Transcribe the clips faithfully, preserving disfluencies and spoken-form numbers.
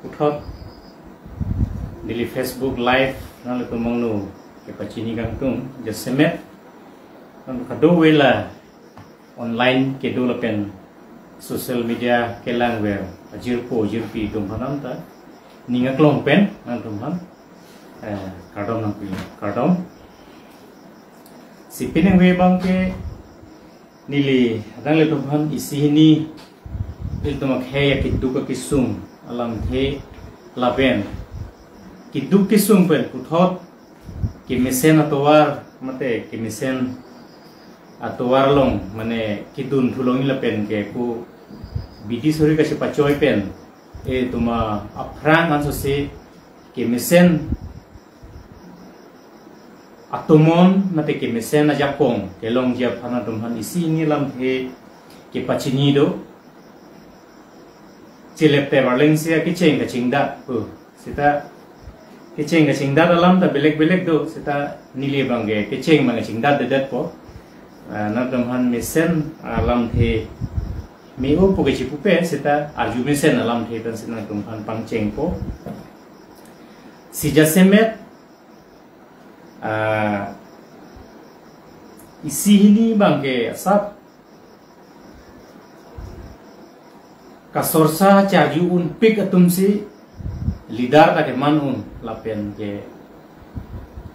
Puthot neli Facebook Live nanglitum abangno kepachini kangtung, jasemet nang kadokave la online kedo lapen social media kelangver ajirpo jirpi atum aphan ta ning aklong pen nangtum aphan, eh, kardom nangpi, kardom. Si penang ve abangke neli nanglitum aphan isi hini ilitum akhei akeduk akesung alamthe lapen keduk kesung pen puthot kemesen atovar mate kemesen atovar along mane kedun thulong lapen ke ko bidi suri kachepachoi pen ilitum aphrang ansose kemesen atomon mate kemesen ajakong kelongji aphan atum aphan isi hini alamthe kepachini do. Chilep te barleng si akecheng kachingdat pu. Seta kecheng kachingdat alam ta belek belek do. Seta neli abangke kecheng abang kachingdatdedetpo. Ah, nangtum aphan mesen alamthe me-o pu kechipupe, seta arju mesen alamthe pen si nangtum aphan pangchengpo. Si jasemet, ah, isi hini abangke asap kasorsa charju unpik atumsi leader ta keman un lapen ke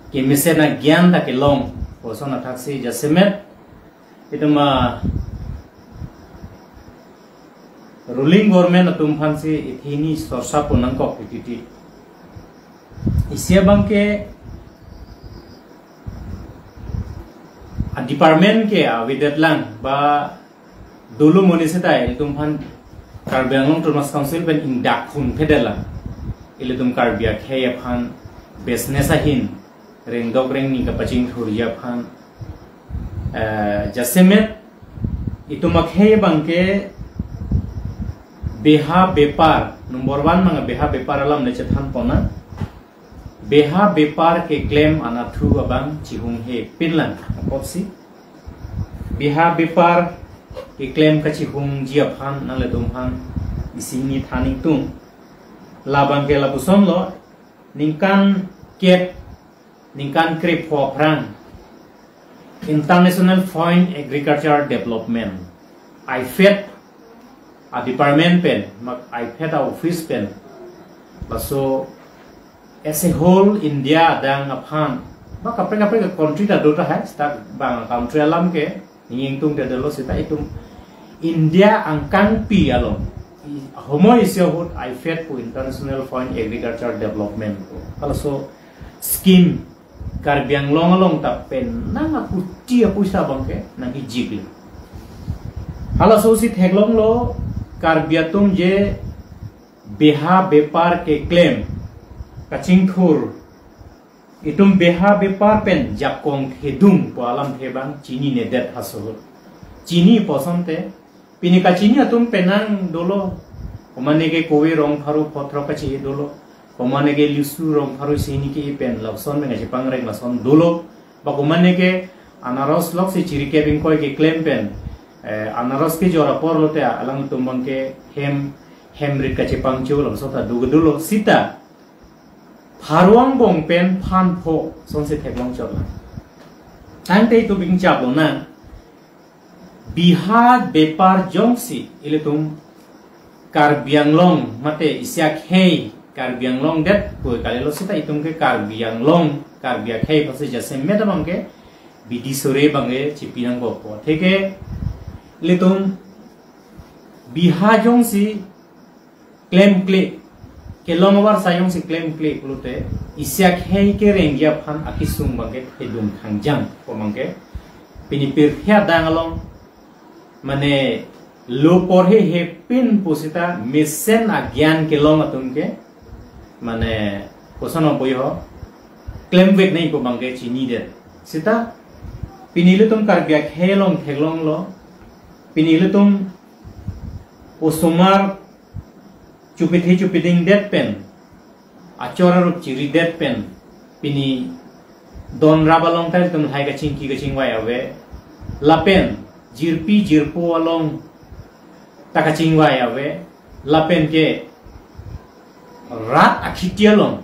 kemesen agyan ta kelong, koson athak si jasemet itum a ruling government atum aphan si ithi hini sorsa pon nangkok titi. Isi abangke a department ke avedet lang ba dolo monit seta ilitum aphan Karbi Anglong Autonomous Council pen ingdak hun phedet lang. Ilitum Karbi akhei aphan business ahin rengdok rengni kapachingthurji aphan, eh, jasemet itum akhei abangke beha bepar number one abang beha bepar alam le chethan pon nang. Beha bepar keklem anatthu abang chihunghe pinlang apotsi beha bepar keklem kachihungji aphan nanglitum aphan isi hini than ingtung. La abangke lapuson lo, ningkan kep, ningkan krepho aphrang International Fine Agriculture Development, IFAD a department pen, mak IFAD a office pen, laso as a whole India adang aphan ba kaprek kaprek country ta do tahai, seta bang country alam ke ning ingtungte dolo, seta itum India angkangpi along i-, homoi isi ahut IFAD pu International Fine Agriculture Development pu halaso scheme Karbi Anglong along ta pen nang akuti apuisa abangke nangkijikle. Halaso si theklonglo Karbi atum je beha bepar keklem kachingthur, itum beha bepar pen jakong thedung pu alamthe abang chininedet halaso ahut. Chini pu asonte pini kachini atum penang dolo. Komane ke kove rong pharo pho throk kachi dolo. Komane ke lisu rong pharo isi hini ke pen lason pen kachipangreng lason dolo. Ba komane ke anaros lok si chirikep ingkoi keklem pen, eh, anaros kejor apor lote alangtum abangke hem, hem rit kachepangcho laso ta do dolo, seta pharo angbong pen phan pho asonsi theklong chot lang. Tangte itum ingchap lonang. Beha bepar jongsi ilitum Karbi Anglong mate isi akhei Karbi Anglong det pu kalilo, seta itum ke Karbi Anglong, Karbi akhei aphansi jasemet abangke bidi sore abangke chipi nangkokpo. Atheke ilitum beha jongsi klemkle, kelong avarsai jongsi klemkle pulote isi akhei kerengji aphan akesung abangke thedung khangjang pu abangke pini pirthe adang along mane lo porhehe pin pu seta mesen agyan kelong atum ke mane koson ong puyo klemvek nai pu abangke chinidet. Seta pini ilitum Karbi akhei along theklonglo, pini ilitum osomar chupithe chupiding det pen, achor arup chiri det pen, pini don rap along ta ilitum lahai kachingki kachingvai ave, lapen jirpi jirpo along ta kachingvai ave, lapen ke Rat akhiti along,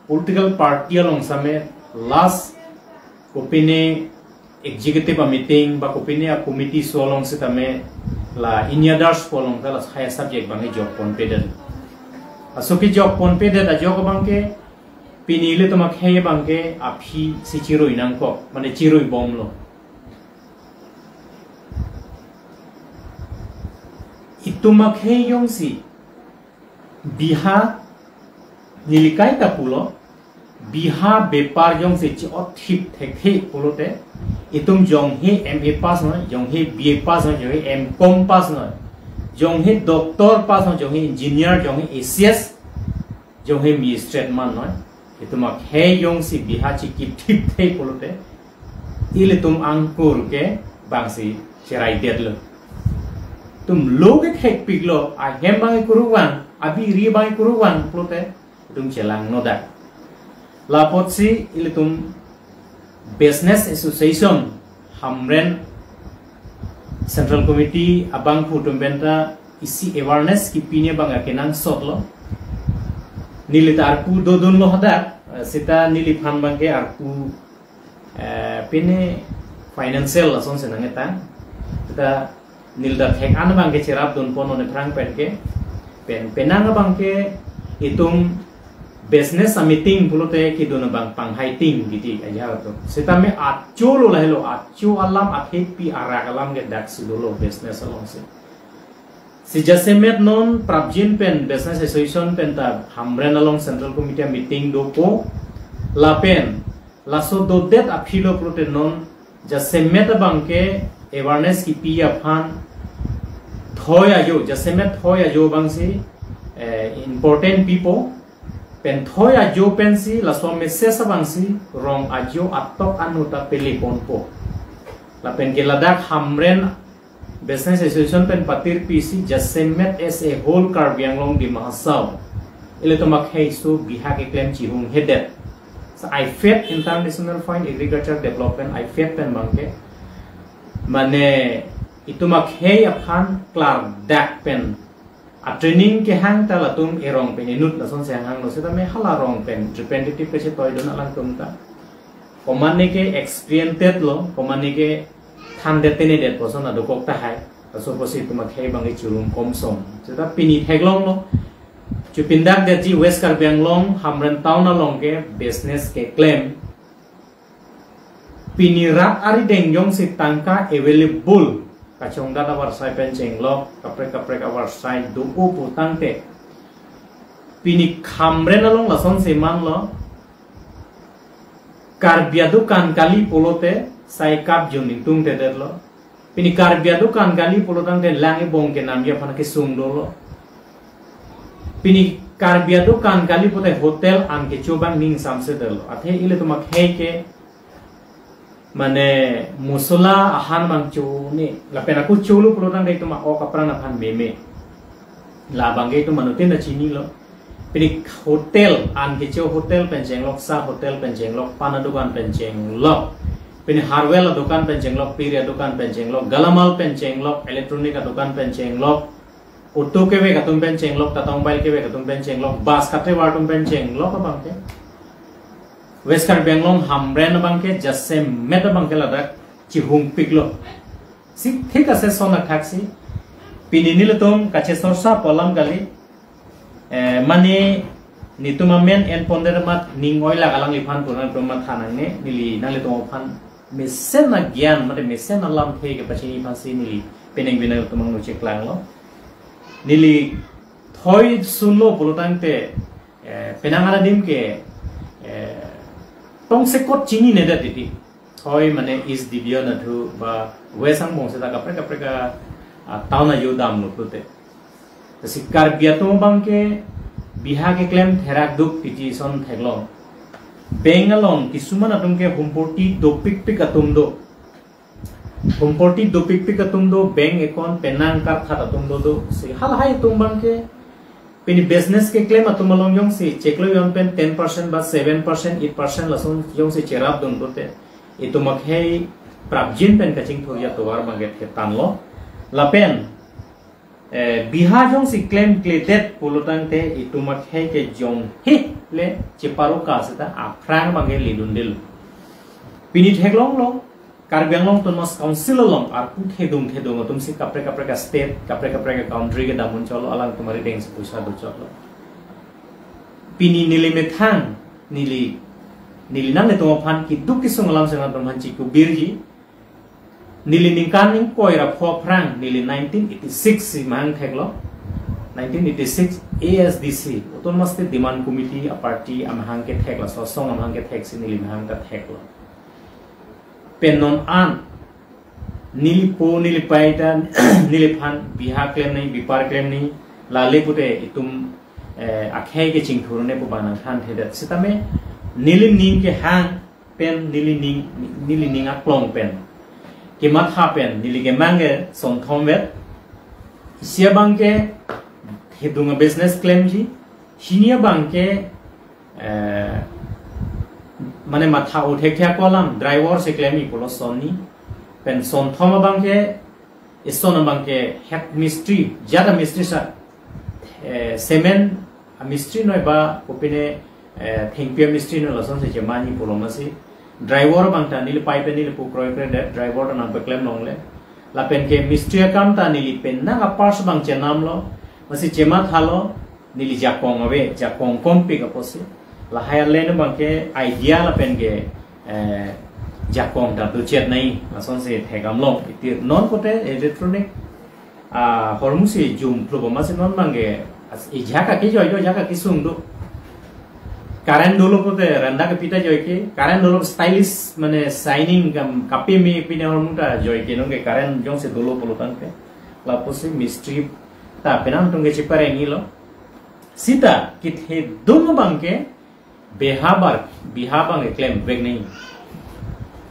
political party along sitame last kopine executive a meeting ba kopine a committee so along sitame la ini others pu along ta la higher subject abang kejok ponpedet. Laso kejok ponpedet ajok abang ke pini ilitum akhei abang ke aphi si chirui nangkok, mane chirui bomlo. Itum akhei jongsi biha nelikai ta pulo, biha bepar jongsi chi-ot thip thekthe pulote, itum jongsi M A pass noi, jongsi B A pass noi, jongsi M Com pass noi, jongsi doctor pass noi, jongsi engineer, jongsi A C S, jongsi magistrate man noi, itum akhei jongsi biha chikip thip the pulote, ilitum angkur ke bangsi cheraidetlo. Itum lo ke thekpiklo, ahem abang kuruvang, abi ri abang kuruvang pulote, itum chelangnodak. Lapotsi ilitum Business Association Hamren Central Committee abangphu atum penta isi awareness kipine abang akenangsotlo. Neli ta arpu dodunlo hadak, eh, seta neliphan abang ke arpu, eh, pine financial lason si nangetang. Seta neli ta thek-an abang ke cherapdunpon non aphrang pen ke. Pen penang abang ke itum business a meeting pulote kedun abang panghai ting titi aja to. Sitame acho lo lahelo, acho alam, athepi arak alam ke daksi dolo business alongsi. Si jasemet non prapjin pen Business Association penta Hamren along Central Committee meeting dopo, lapen laso dodet aphi lo pulote non jasemet abang ke awareness kipi aphan thoi ajo, jasemet thoi ajo abangsi, eh, important pipo, pen thoi ajo pensi laso message abangsi rong ajo atok anu ta peleponpo. Lapen ke ladak Hamren Business Association pen patirpi si jasemet as a whole Karbi Anglong Dima Hasao, ilitum akhei so biha keklem chihunghedet. So IFAD, International Fine Agriculture Development, IFAD pen abang ke, mane itum akhei aphan klardak pen a training kehang ta latum erong pen inut lason si hanghanglo, sitame hala rong pen representative kachetoidun alangtum ta, komatne ke experienced lo, komatne ke thandet tenedet puson adokok tahai. Laso pusi itum akhei abang ke chirung komsom. Seta pini theklonglo, chupindakdetji West Karbi Anglong Hamren town along ke business keklem, pini rat arideng jongsi tangka available, kachongdat avarsai pen chenglok, kaprek kaprek avarsai do-o putangte, pini Hamren along lason si manlo, Karbi adukan kali pulote sai kap jun ingtungtedetlo. Pini Karbi adukan kali pulo tangte lang ebong kenamji aphan kesung dolo. Pini Karbi adukan kali pulote hotel an kecho abang ning samse dolo. Athe ilitum akhei ke mane mosola ahan abang cho ne. Lapen ako cholo pulo tangte itum a-ok apran aphan meme. La abang ke itum anuttin ta chinilo. Pini hotel an kecho, hotel pen chenglok, sa hotel pen chenglok, pan adukan pen chenglok, pini hardware adukan pen chenglok, piri adukan pen chenglok, galamal pen chenglok, electronic adukan pen chenglok, auto kevek atum pen chenglok, Tata Mobile kevek atum pen chenglok, bus katevar atum pen chenglok abang ke West Karbi Anglong Hamren abang ke jasemet abang ke ladak chihungpiklo. Si thik ase, son athaksi pini nelitum kachesorsa pu alam kali. Eh, mane netum amen enpondet amat ning oilak alangliphan pu nangtum matha nangne, neli nanglitum aphan mesen agyan mate mesen alamthe kepachini aphansi neli penang binang tum angno cheklanglo. Neli thoi sunlo pulo tangte, eh, penang adim ke, eh, tongsekot chininedet titi. Thoi mane East Division athu ba West angbong seta kaprek kaprek a, a, town ajo damlo pulote. Lasi Karbi atum abang ke biha keklem therak duk titi son theklong. Bank along kisuman atum ke humporti dopikpik atum do. Humporti dopikpik atum do, bank account penang karthat atum do do. Si halahai atum abang ke pini business keklem atum along jongsi cheklo yon pen ten percent ba seven percent, eight percent lason jongsi cherapdun pulote, itum akhei prapjin pen kachingthurji atovar abang ke thetanlo. Lapen Eh, Biha jongsi klemkledet pulotangte itum akhei ke jong he le cheparoka seta aphrang abangke ledundelo. Pini theklonglo, Karbi Anglong Autonomous Council along arpu thedung thedung atumsi kaprek kaprek a-state, kaprek kaprek a-country kedam unchotlo, alangtum arideng si poisa dochotlo. Pini neli methang, neli, neli nanglitum aphan keduk kesung alam si nangtum aphan chikubirji. Neli ningkan ingkoi ra pho aphrang, neli nineteen eighty-six si mahang theklo. Nineteen eighty-six A S D C, Autonomous State Demand Committee a-party amahang kethek, laso asong amahang kethek si neli mahang ta theklo. Pen non an, neli po, neli pai ta, neliphan Biha klem nangji, Bipar klem nangji, lale pute itum, eh, akhei ke chingthur ne pu bang nangthanthedet. Sitame, neli ning kehang pen, neli ning, neli ning aklong pen, kematha pen, neli kemang ke sonthom vet. Isi abangke thedung a-business klemji, hini abangke, eh, mane matha o thekthe ako alam, driver si klemji pulo sonni, pen sonthom abangke, eson abangke head mistri, jat a-mistri sa, eh, cement a-mistri noi ba, kopine, eh, thengpi a-mistri noi, lasonsi chemanji pulo masi. Driver abang ta neli pai pen neli pu kroikredet, driver ta nangpeklem longle. Lapen ke mistri akam ta neli pen nang a-parts abang chenamlo, masi chemathalo, neli jakong ave, jakong kompik apotsi. Lahai alen abangke idea lapen ke, eh, jakong ta dochet nangji, lasonsi thekdamlo. Iti non pute electronic, ah, hormu si jum phlu bom masi non abangke, as, ejak akejoi do, ejak akesung do. Current dolo pute randa kepi ta joike, current dolo stylish mane shining kam kapeme pine hormu ta joike, nonke current jongsi dolo pulotangte. Lapusi mistri ta penang tung ke cheparengjilo. Sita kethedung abangke Biha bar, Biha abangke klemvek nangji.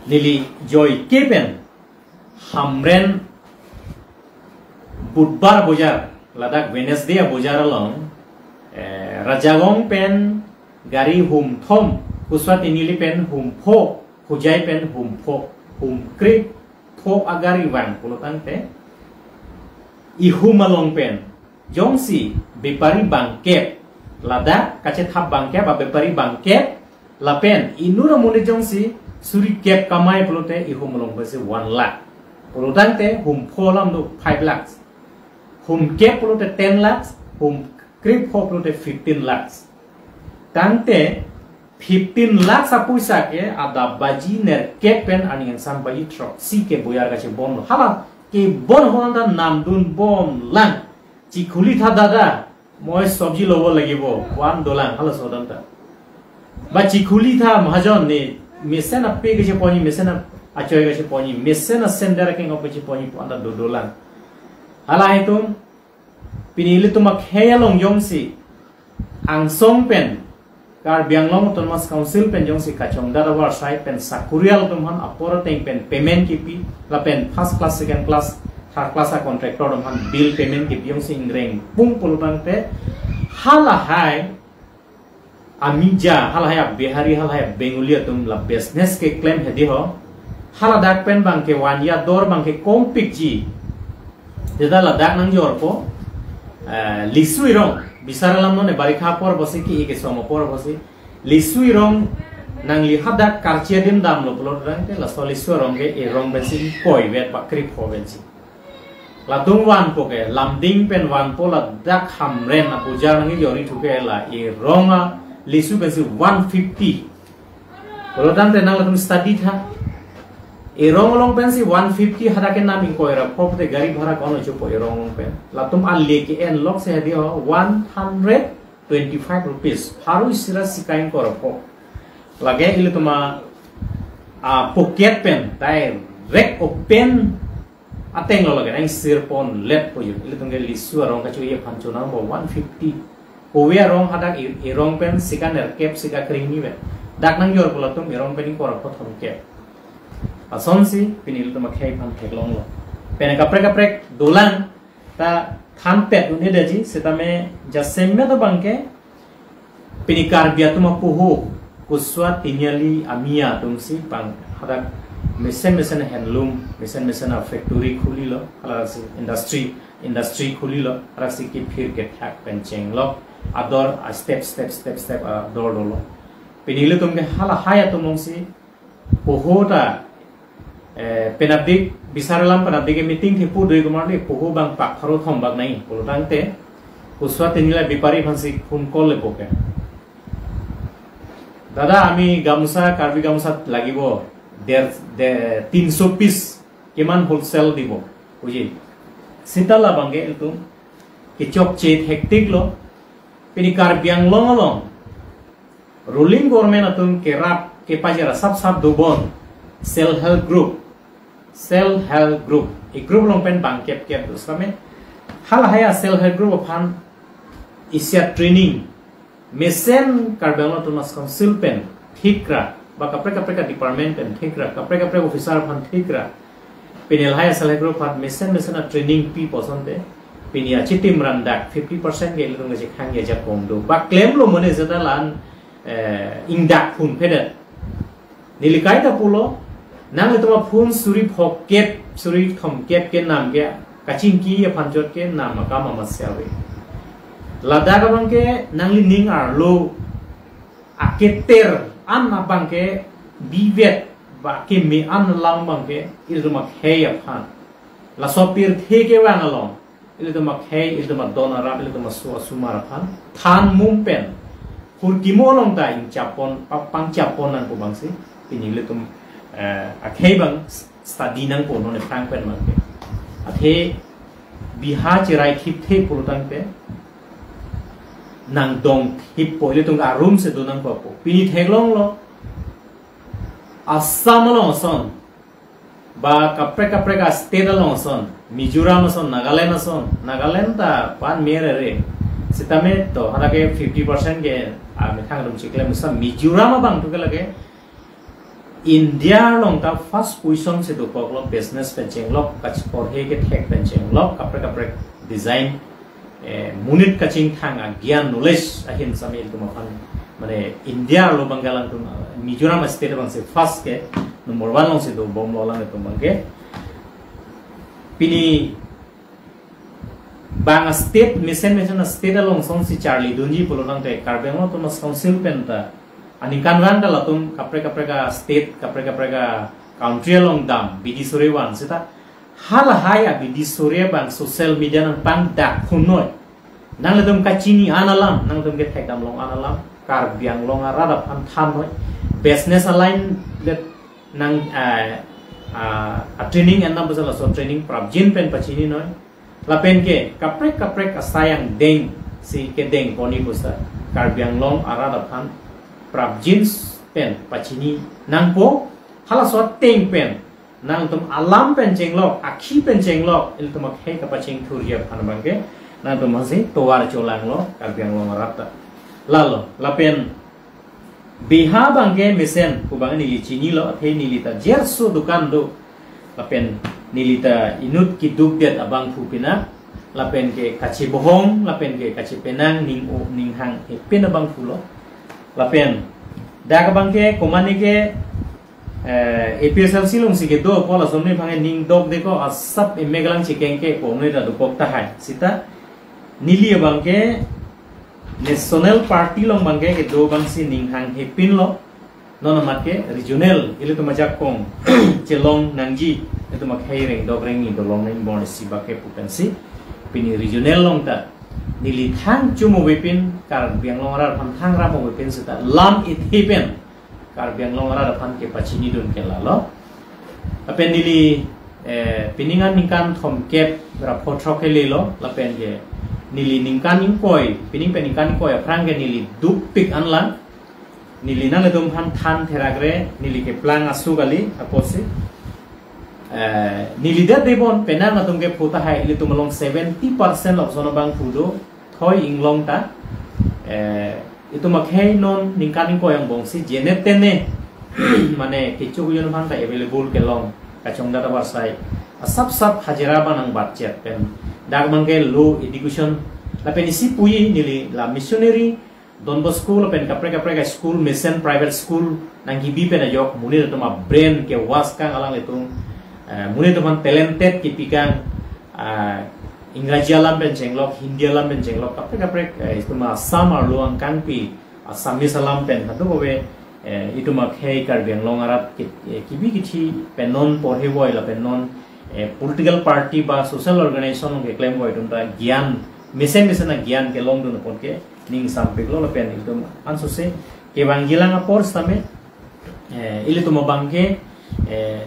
Neli joike pen Hamren Budbar bojar, ladak Wednesday abojar along, eh, Rajagong pen gari humthom, Kuswa Tiniali pen humpho, Khujai pen humpho, humkrepho agari vang pulotangte, ihum along pen jongsi bepari bangkep, ladak kachethap bangkep, abepari bangkep, lapen inut amonit jongsi suri kep kamai pulote ihum along pensi one lakh. Pulotangte humpho alam do five lakhs. Humkep pulote ten lakhs, humkrepho pulote fifteen lakhs. Tangte fifteen lakhs apoisa ke adap baji nerkep pen aning ingsambaji throksi ke bojar kachebonlo. Hala kebon ahormu ta namdunbomlang. Chikhuli tha dada, moi sobji lobo lagibo, pu-an dolang, halaso atum ta. Ba chikhuli tha mahajon, ne mesen ape kacheponji, mesen a-, achoi kacheponji, mesen asender akengop kacheponji, pu-an ta dodolang. Halahei atum, pini ilitum akhei along jongsi angsong pen, Karbi Anglong Autonomous Council pen jongsi kachongdat avarsai pen sakuri atum aphan apor ateng pen payment kipi, lapen first class, second class, third class a-contractor atum aphan bill payment kipi jongsi ingrengpung pulotangte, halahei amija, halahei a-Bihari, halahei a-Bengali atum la business keklem hedi ho. Haladak pen abangke vanji ador abangke kompikji. Jeda ladak nangjorpo, eh, Lisu Erong, bisar alam nonke barikha apor apotsi ke-e kesom apor apotsi. Lisu Erong nangli hadak karchi adim damlo pulotangte laso Lisu Erong ke Erong pensi ingkoi vet ba krepho pensi. Latum vanpo ke, Lumding pen vanpo ladak Hamren abojar nangkejor-i thu ke la Erong a-Lisu pensi one fifty. Pulotangte nangtum study tha. Erong along pensi one fifty hadak kenam ingkoi ra pho pute gari bhara kono chopo Erong along pen. Latum ale ke-en lok si hedi ho one hundred twenty-five rupees. Pharo isi ra sika ingkoi ra pho. Lake ilitum a, a-pocket pen direct open ateng lo lake, nang sirpon let po yun. Ilitum ke Lisu Erong kacho-i aphan chonangpo one fifty. Kove Erong hadak E-, Erong pen sika nerkep sika krehini vet. Dak nangjorpo latum Erong pen ingkoi ra pho thomkep. Lasonsi pini ilitum akhei aphan theklonglo. Pen kaprek kaprek dolang ta thanpet un-edetji, sitame jasemet abangke pini Karbi atum apoho Kuswa Tiniali amia atumsi pang hadak mesen mesen handloom, mesen mesen a factory khulilo, halaksi industry, industry khulilo, halaksi kephir kethak pen chenglok, ador a step, step, step, step ador dolo. Pini ilitum ke halahai atum alongsi poho ta, eh, penapdik, bisar alam penapdik ke meeting thepo doi kumar le poho bang pak pharo thom bak nai, pulo tangte, kuswa tenila bepari aphansi phone call lepo ke. দাদা, আমি গামোচা, কাৰ্বি গামোচাত লাগিব ডেৰ, ডে-, তিনশ পিচ, কিমান হ'লচেল দিব? বুজি? Sita labang ke ilitum kechokche hektik lo, pini Karbi Anglong along ruling government atum kerap kepajara sap sap dobom self help group, self help group, e group along pen bang kep kep do same. Halahai a self help group aphan isi a training mesen Karbi Anglong Autonomous Council pen thikra, ba kaprek kaprek a department pen thikra, kaprek kaprek officer aphan thikra, pini lahai a self help group aphan mesen mesen a training pipo asonte, pini achitim ran dak fifty percent ke ilitum kachekhang ajakong do. Ba klemlo mane seta la-an, eh, ingdak phun phedet. Neli kaita pulo, nanglitum aphone suri phokep, suri thomkep kenam ke, kachingki aphan chot kenam akam amatsi ave. Ladak abang ke nangli ning arlo, aketer an abang ke bivet, ba keme an alam abang ke, ilitum akhei aphan. Laso pirthe kevang along, ilitum akhei, ilitum adon arap, ilitum aso asomar aphan than mum pen, hurkimo along ta ingchapon, pa-, pangchapon nangpo abangsi, pini ilitum, eh, akhei abang s-, study nangpo non ephrang pen abang ke. Athe biha cherai thipthe pulo tangte, nangdong thippo, ilitum arum si do nangpo po. Pini theklonglo, Assam along ason, ba kaprek kaprek a state along ason, Mizoram ason, Nagaland ason, Nagaland ta pan mere re. Sitame to, halake fifty percent ke, ah, methang atum chiklem sa Mizoram abang tu ke lake India along ta first position si dokoklo, business pen chenglok, kachipor he kethek pen chenglok, kaprek kaprek design, eh, monit kachingthang a gyan knowledge ahin sami ilitum aphan, mane India arlo abang ke alangtum, eh, Mizoram state abangsi first ke, number one alongsi dobomlo alangtum abang ke. Pini bang a state, mesen mesen a state along asonsi charlidunji pulo tangte Karbi Anglong Autonomous Council pen ta aningkanvang ta latum kaprek kaprek a state, kaprek kaprek a country along dam bidi sore van seta, halahai a bidi sore abang social media nangpangdak phun noi. Nanglitum kachini an alam, nangtum kethekdam long an alam, Karbi Anglong arat aphan than noi. Business align let nang, ah, ah, a training enam basa laso training prapjin pen pachini noi. Lapen ke kaprek kaprek asai angdeng si kedeng poni pusa Karbi Anglong arat aphan prapjin pen pachini nangpo, halaso ateng pen nangtum alam pen chenglok, akhi pen chenglok, ilitum akhei kapachingthurji aphan abang ke, nangtum aphansi tovar cholanglo, Karbi Anglong arat ta. Lalo, lapen biha abang ke mesen, pu abang neli chinilo, athe neli ta jerso dukan do, lapen neli ta inut keduk det abangphu pina, lapen ke kachebohong, lapen ke kachepenang ning o, ning hang epin abangphu lo. Lapen dak abang ke komane ke, eh, A P H L C alongsi kedo, pol asomni aphan ke ning dok deko, asap emek alang chekeng ke, pone ta dokok tahai. Seta neli abang ke National Party along abang ke kedo abangsi ning hang hepin lo. Non amat ke regional, ilitum ajakong chelong nangji, ilitum akhei reng dok reng ni dolong nang bor si bak ke pu pensi, pini regional along ta neli thang chumo bepin, Karbi Anglong arat aphan thangrap mo bepin seta lam ithe pen Karbi Anglong arat aphan kepachinidun ke lalo. Lapen neli, eh, pining aningkan thomkep ra pho throk kelelo, lapen ke neli ningkan ingkoi, pining pen ningkan ingkoi aphrang ke neli dukpik anlang. Neli nanglitum aphan than therak re, neli keplang asu kali, apotsi. Eh, neli det debon, penang atum ke phu tahai, ilitum along seventy percent lok sono abangphu do, thoi inglong ta. Eh, itum akhei non ningkan ingkoi angbongsi, jene tene, mane kecho kujon aphan ta available kelong, kachongdat avarsai. Asap sap hajira abang nang budget pen. Dak abang ke low education, lapen isi puji neli la missionary, Don Bosco lapen kaprek kaprek a school, mesen private school nangkebi pen ajok monit atum a brain kewas kang alanglitum, eh, monit atum aphan talented kepikang, ah, Ingraji alam pen chenglok, Hindi alam pen chenglok, kaprek kaprek, eh, itum Assam arlo angkangpi Assamese alam pen kadokave, eh, itum akhei Karbi Anglong arat ke, eh, kebi kethe pen non porhevoi lapen non, eh, political party ba social organization along keklem voi atum ta gyan, mesen mesen a gyan kelongdun apot ke ning sampiklo lapen itum ansose kevangjilang apor sitame, eh, ilitum abang ke, eh,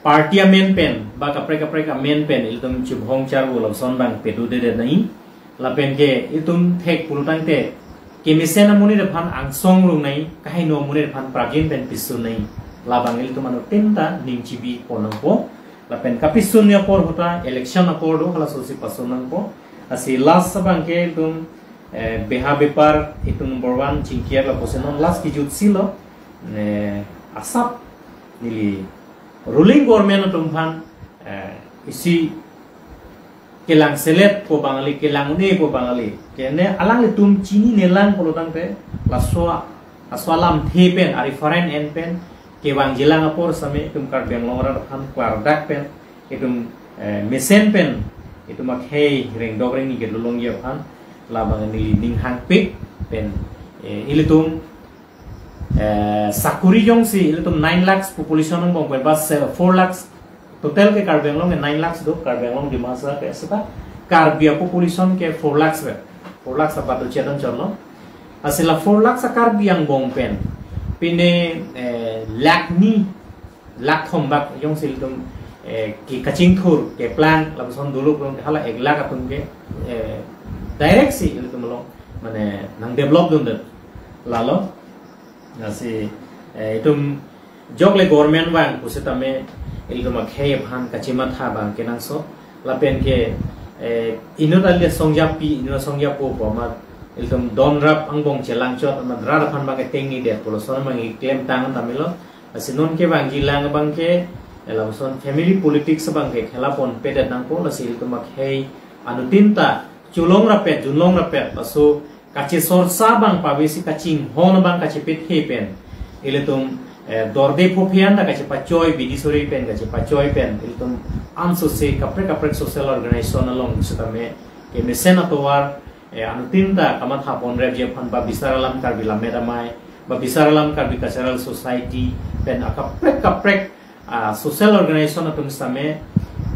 party amen pen ba kaprek kaprek amen pen ilitum chubhong charvo lapuson abang pedudedet nai. Lapen ke itum thek pulotangte kemesen amonit aphan angsong rung nai, kaheno amonit aphan prajin pen pisun nai. Labang ilitum anuttin ta ning chibi pon nangpo. Lapen kapisun apor ahut ta election apor do, halasosi pasun nangpo. Lasi last abang ke itum, eh, beha bepar itum number one chingkir lapuson non last kejut si lo, eh, asap neli ruling government atum aphan, eh, isi kelang selet po bang kali, kelang un-e po bang kali. Kene alanglitum chininelang pulotangte laso, laso alamthe pen, a reference en pen kevangjilang apor sitame itum Karbi Anglong arat aphan klardak pen, itum, eh, mesen pen, itum akhei rengdok rengni kedolongji aphan labang neli ning hangpik pen, eh, ilitum, eh, sakuri jongsi ilitum nine lakhs population angbong pen ba se-, four lakhs, total ke Karbi Anglong ke nine lakhs do, Karbi Anglong Dima Hasao ke seta Karbi a population ke four lakhs pen, four lakhs abat do chedon chonlo. Lasi la four lakhs a Karbi angbong pen pine, eh, lakh ni, lakh thom bak jongsi ilitum, eh, ke kachingthur keplang lapuson dolo pen hala ek lakh atum ke, eh, direct si ilitum along mane nang develop dundet. Lalo lasi, eh, itum jokle government vang pusitame ilitum akhei aphan kachimatha abang kenangsot. Lapen ke, eh, inut alia songjapi, inut songjapo pu amat ilitum don rap angbong chelangchot amat rat aphan abang ketengnidet pulo son abang klemtang tamilo. Lasi non kevangjilang abang ke, eh, lapuson family politics abang ke khela ponpedet nangpo, lasi ilitum akhei anuttin ta cholong rapet, junlong rapet, laso kachesorsa abang pavesi kachinghon abang kachepethe pen ilitum, eh, dorde phophian ta kachepachoi bidi sori pen kachepachoi pen ilitum ansose kaprek kaprek social organization along sitame kemesen atovar, eh, anuttin ta kamatha ponrepji aphan ba Bisar Alam Karbi Lammet Amei, ba Bisar Alam Karbi Cultural Society pen akaprek kaprek, ah, social organization atum sitame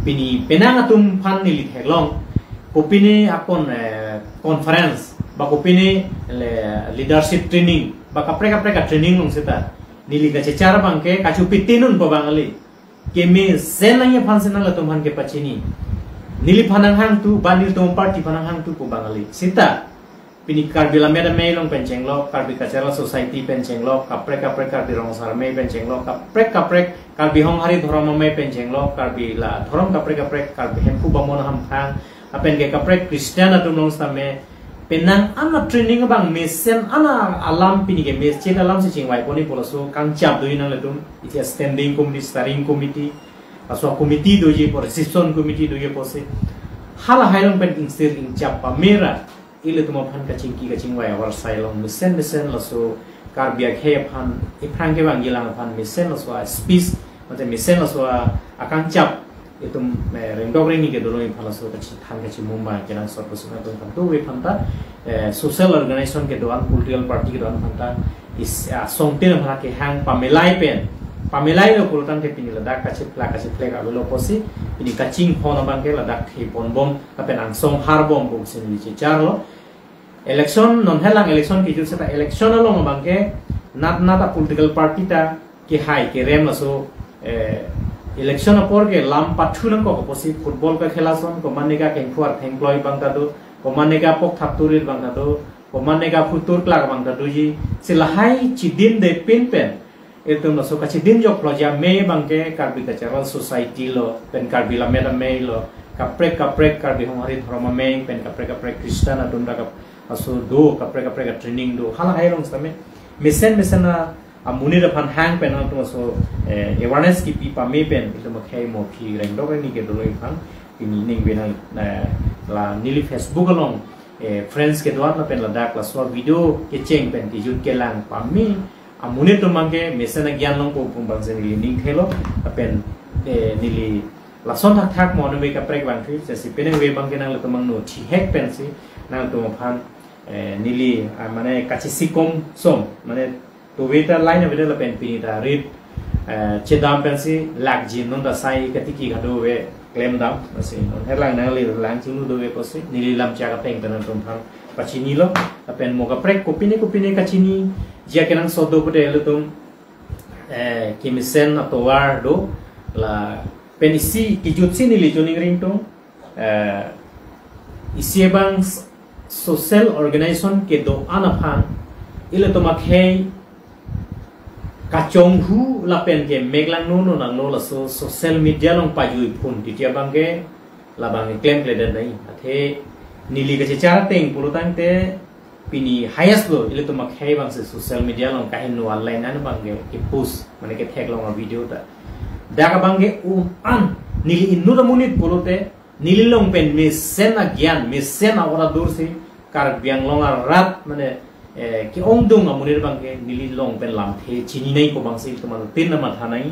pini penang atum aphan neli theklong, kopine akon, eh, conference ba kopine le-, leadership training ba kaprek kaprek a training along seta neli kachechar abang ke kachopitinun pu abang kali. Kemesen nangji aphan si nanglitum aphan kepachini. Neliphan nanghangtu, ba nelitum party aphan nanghangtu pu abang kali. Seta pini Karbi Lammet Amei along pen chenglok, Karbi Cultural Society pen chenglok, kaprek kaprek Karbi Rong Asar Amei pen chenglok, kaprek kaprek Karbi Honghari Dhorom Amei pen chenglok, Karbi la dhorom kaprek kaprek, Karbi Hemphu Bamon Hamphang, lapen ke kaprek Christian atum along sitame penang ana training abang mesen ana alam pini ke mesen alam si chingvai pon-i pu laso kangchap doji nanglitum. Isi a standing committee, steering committee, laso committee doji pu, reception committee doji pusi. Halahai along pen ingsir ingchap pamera ilitum aphan kachingki kachingvai avarsai along mesen mesen laso Karbi akhei aphan, iphrang kevangjilang aphan mesen laso a speech, mate mesen laso a akangchap itum, eh, rengdok rengni kedolongji aphan laso kachethan kachimumba kenangsot pusi nangtum aphan tuve aphan ta, eh, social organization kedo-an, political party kedo-an aphan ta is, ah, songtin aphan kehang pamelai pen, pamelailo pulotangte pini ladak kachephlak kachephlek avelo pusi, pini kachinghon abang ke ladak the ponbom lapen angsong harbom pusi neli checharlo. Election non helang election kejut seta election along abang ke nat nat a political party ta kehai kerem laso, eh, election apor ke lam pathu nangkok pusi football kakhela ason, komatne ka kengphuar thengkloi abang ta do, komatne ka pokthap turit abang ta do, komatne ka phutur klak abang ta doji. Si lahai chidinde pinpen itum laso kachidinjok Ploja Amei abang ke Karbi Cultural Society lo, pen Karbi Lammet Amei lo, kaprek kaprek Karbi Honghari Dhorom Amei, pen kaprek kaprek Christian atum ta kap-, laso do, kaprek kaprek a training do. Halahai along sitame mesen mesen a amonit aphan hang pen nangtum laso, eh, awareness kipi pame pen itum akhei mo aphi rengdok rengni kedolongji aphan pini ningve nang, eh, la neli Facebook along eh, friends kedo-an lapen ladak laso video kecheng pen kejut kelang pame amonit atum abangke mesen agyan longpo pu abangsi neli ning thelo, lapen, eh, neli lason thakthak mo anove kaprek abangke, jasi penang ve abangke nanglitum angno thihek pensi nangtum aphan, eh, neli, ah, mane kachisikom som, mane tove ta line ave lapen pini ta rit, eh, chedam pensi lakjin non ta sai katiki kadokave klemdam, lasi non helang nangli lang chinglu dove pusi neli lamchak ateng pen nangtum aphan pachinilo, lapen mo kaprek kopine kopine kachiniji akenangsot do pute ilitum, eh, kemesen atovar do, lapen isi kejutsi neli choningri tung, eh, isi abang s-, social organization kedo-an aphan ilitum akhei kachonghu lapen ke meklangno no nanglo laso social media along pajui phun titi abangke labang klemkledet nai. Athe neli kachechar ateng pulo tangte pini highest lo ilitum akhei abangsi social media along kaheno online an abangke ke-post, mane ketheklong avideo ta. Dak abangke um-an neli inut amonit pulote neli along pen mesen agyan, mesen a-ora dur si Karbi Anglong arat mane, eh, ke-ongdung amonit abangke neli along pen lamthe chini nai ko abangsi ilitum tin na matha nai.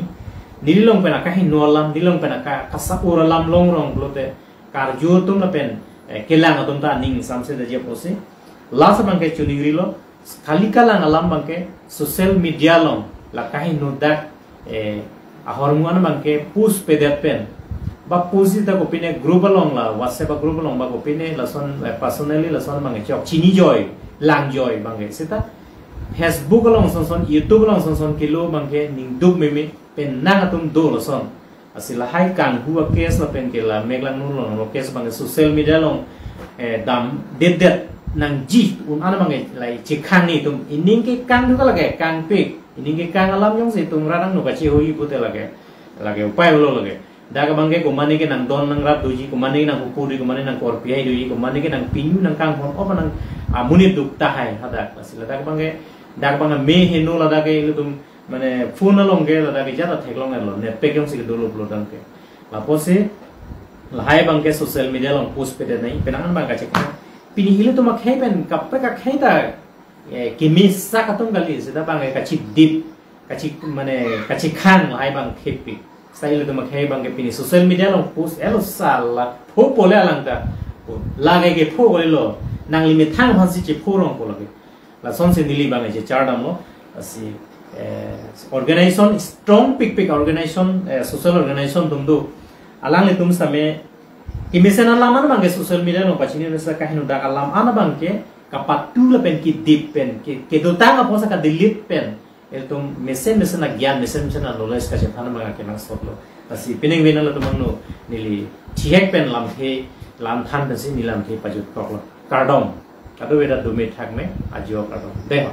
Neli along pen akaheno alam, neli along pen aka kasa-ur alam longrong pulote karju atum lapen, eh, kelang atum ta aning samse daji apotsi. Last abangke choningrilo, kali kalang alam abangke social media along la kaheno dak, eh, ahormu an abangke post pedet pen. Ba post ita kopine group along la, WhatsApp group along ba kopine lason, eh, personally lason abangke chok chini joi, lang joi abangke. Seta Facebook along sonson, YouTube along sonson kelo abangke ningduk meme pen nang atum do lason. Lasi lahai kanghu a-case lapen ke la meklangno longlo case abangke social media along, eh, damdetdet nangji un-an abangke lai chekhang ni tum ining ke kanghu ka lake kangpik, ining ke kang alam jongsi tum rat angno kachehoji pute lake, lake upai lo lake. Dak abangke komane ke nangdon nangrap doji, komane ke nanghuku doji, komane nangkorpi hai doji, komane ke nangpinyu nangkanghon, o nang amonit duk tahai hadak. Lasi ladak abangke, dak abangke me heno ladak ke ilitum mane phone along ke ladak ke jat ta theklong-etlo, net pack jongsi kedo lo pulo tangte. Lapusi lahai abangke social media along post pedet nai, penang an abang kachekhang. Pini ilitum akhei pen kaprek akhei ta, eh, kemesen atum kali, seta abangke kachidip, kachi mane kachekhang lahai abang khepik. Seta ilitum akhei abangke pini social media along post etlo sala pho pole alang ta. Lake kepho kali lo, nangli methang aphansi chepho rong ko lake. Lasonsi neli abang je char damlo. Lasi, eh, organization, strong pikpik organization, eh, social organization atum do. Alanglitum same kemesen alam an abangke social media along pachini nesa kaheno dak alam an abangke kapatu lapen kedip pen, ke, kedotang apotsi ka-delete pen. Ilitum mesen mesen agyan, mesen mesen a-knowledge kachethan abang akenangsot lo. Lasi penang ve nanglitum angno neli thihek pen lamthe, lamthan pensi neli lamthe pajut koklo. Kardom. Kadokave ta dome thakme, ajo kardom. Dei ho.